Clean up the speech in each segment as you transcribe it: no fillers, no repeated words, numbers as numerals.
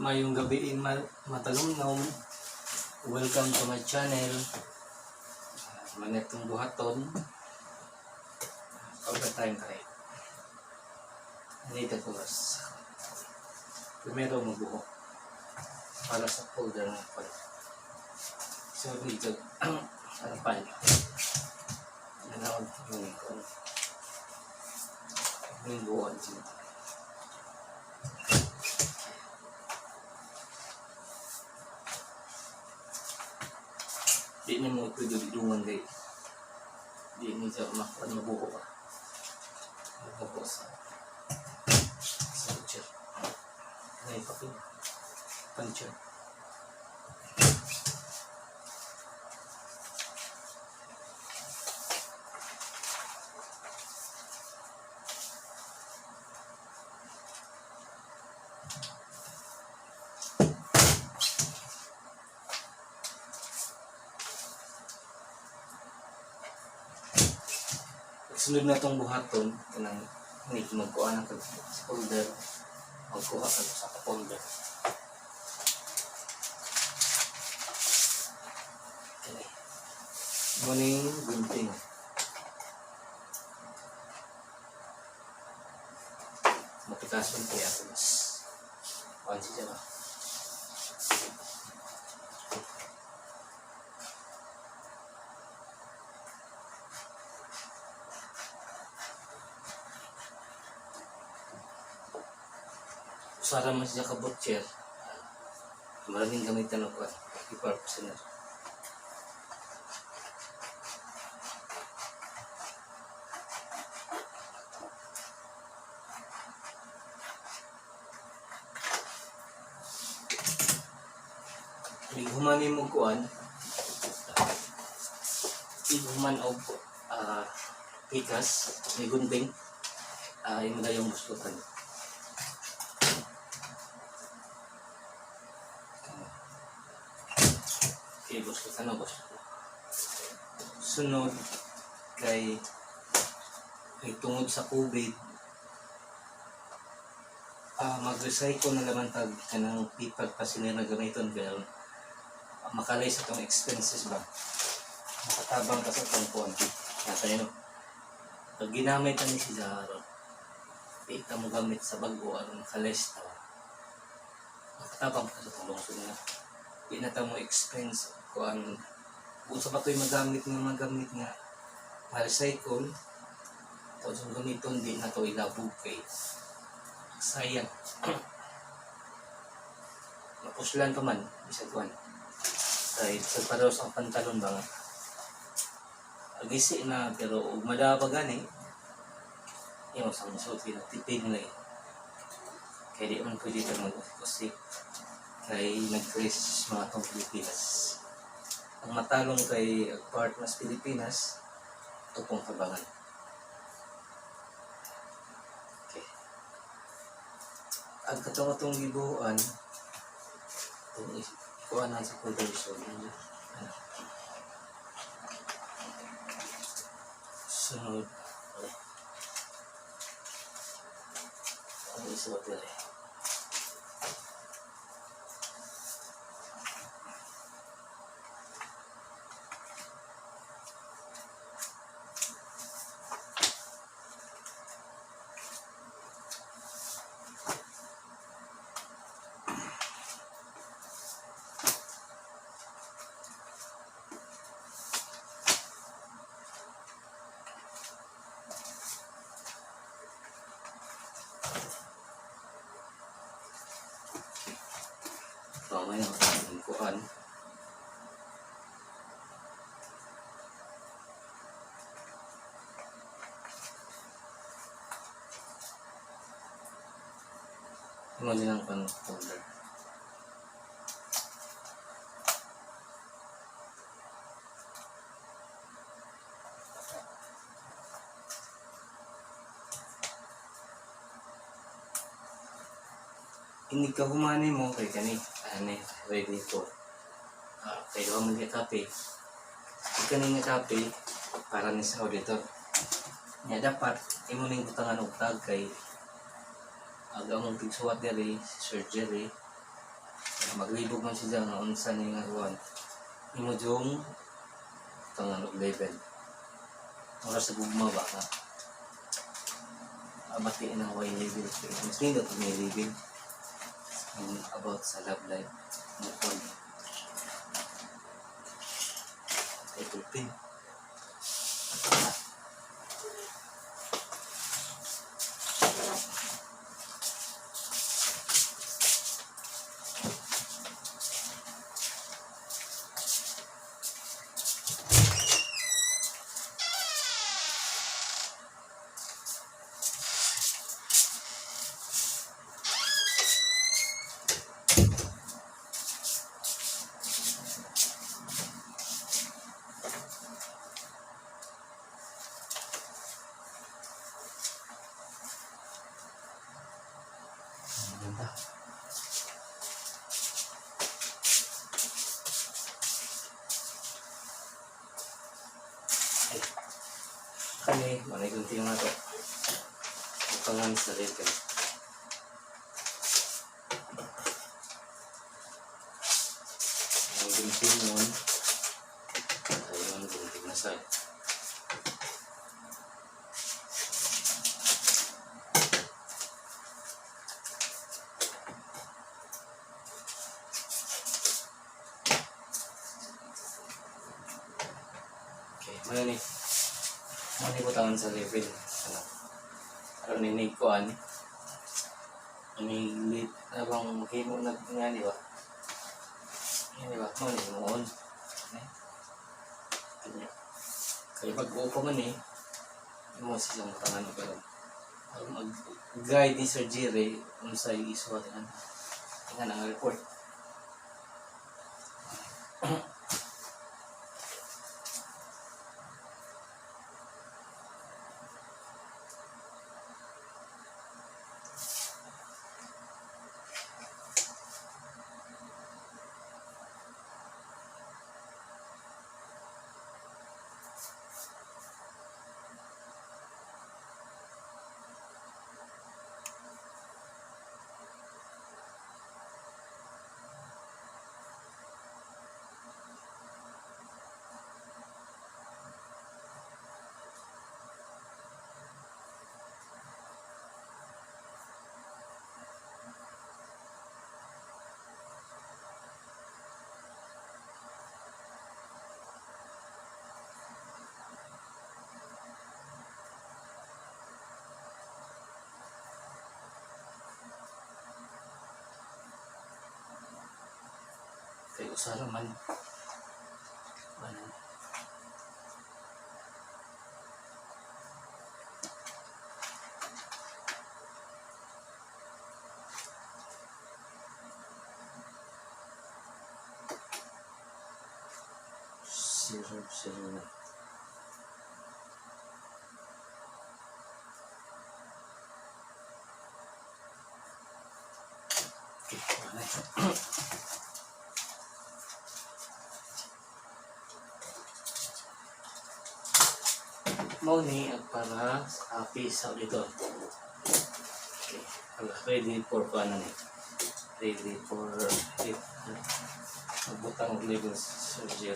Maayong gabii, matalumnom. Welcome to my channel. Manetong buhaton. Overtime tayo. Anita oras. Primero magbuhok. Para sa folder ng kwan. So, dito, ano pa Nanaon yung kwan. Yung buwan siya. Di na mo pwede idungan kay di ni siya makuan, mabuho ka. Mabuho sa butcher. Ano yung papel? Puncher. Sunod na itong buhaton, kanang hindi magkuha ng sa folder, magkuha ka sa folder. Okay. Morning, gunting. Mapikason kaya ito mas. Kuhan siya ba? Usara man siya ka butcher. Maraming gamitan og kuan. I-purpose na. Human mo kuan, human og pikas, may gunting, imo dayong buslutan. Okay, buslutan na, buslutan. Sunod kay kay tungod sa COVID, mag-recycle na naman tag kanang paper kasi nila gamiton kay makalay sa tong expenses ba, makatabang ka sa tong kuan nasa no. Pag ginamit ani si Zaro, di ka mo gamit sa bago aron makaless ta, makatabang ka sa tong lungsod nga di na ta mo expense kuan. Kung sa patoy magamit nga magamit nga ma-recycle tapos ang gamiton, di na to ilabog kay sayang, mapuslan pa man bisag kuan. Kay sa pareho sa pantalon ba nga agisi na, pero ug madaba gani imo sang musulti na tipid na eh. Kay di man pwede ka mag-usik kay nag-crisis mga tong Pilipinas. Ang matalong kay part mas Pilipinas tupong tabangan. Okay, ang katong atong gibuhuan itong ikuanan sa folder, so ano, sunod, okay. Ang isuot diri. So ngayon, ang kuan. Imo din ang kuan folder. Inig ka humani mo kay kani ani ready for kay duha man ka kape. Kani nga kape para ni sa auditor nya, dapat imo ning butangan og tag kay ag among tigsuwat diri si Sir Jerry. Maglibog man siya nga unsa ni nga kuan. Imo jung tangan og label. Mura sa gugma ba nga abati ng way label. Mas nindot og may label. Ang about sa love life. Mo kuan. Ay, pulpin. Ang ganda. Ay. Kani, manay gunting nga to. Bukangan sa label. Ang gunting nun, ayun, gunting na side. Okay, muna ni. Muna ni butangan sa label. Ano? Aron ni kuan. Ani lit abang himo na nga di ba? Nga di ba? Muna ni mo on. Eh? Kanya. Kaya pag pa man eh, mo silang butangan og karon. Mag guide ni Sir Jerry unsay isuwat nga. Nga ang report. Kay usa ra man. Ano? 0 0. Okay, wala na. Mao ni ang para sa office sa auditor. Okay. Ready for kuan na ni. Ready for it. Magbutang og label surgery.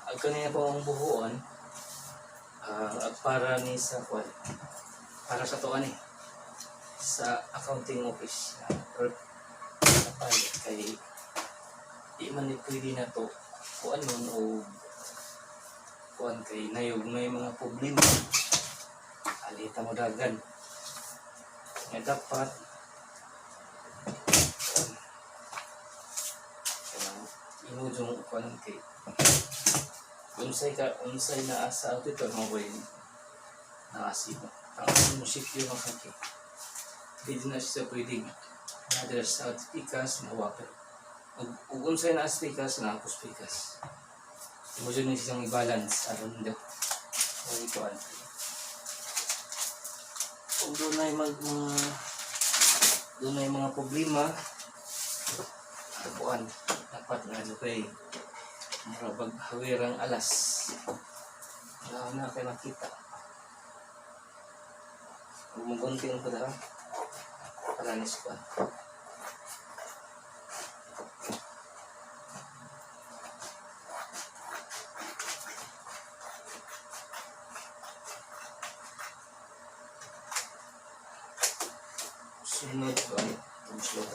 Ang kanina po ang buhuan, at para ni sa kuan, para sa to ani sa accounting office or sa pilot kay di man ni pwede na to kuan nun o kuan kay nayog may mga problema alita mo dagan nga dapat kuan kanang inujong kuan kay unsay ka unsay naa sa auditor mo koy naasi mo ang mo secure man kay di na siya pwede na sa pikas na wapel ug unsay naa sa pikas na ako sa pikas mo dyan ni siyang i-balance aron daw o ikuan kung doon ay mag mga doon ay mga problema kuan dapat nga ano kay murag hawirang alas wala na kay makita. Ug mugunting ko dara para ni kuan. Sunod ko, slow.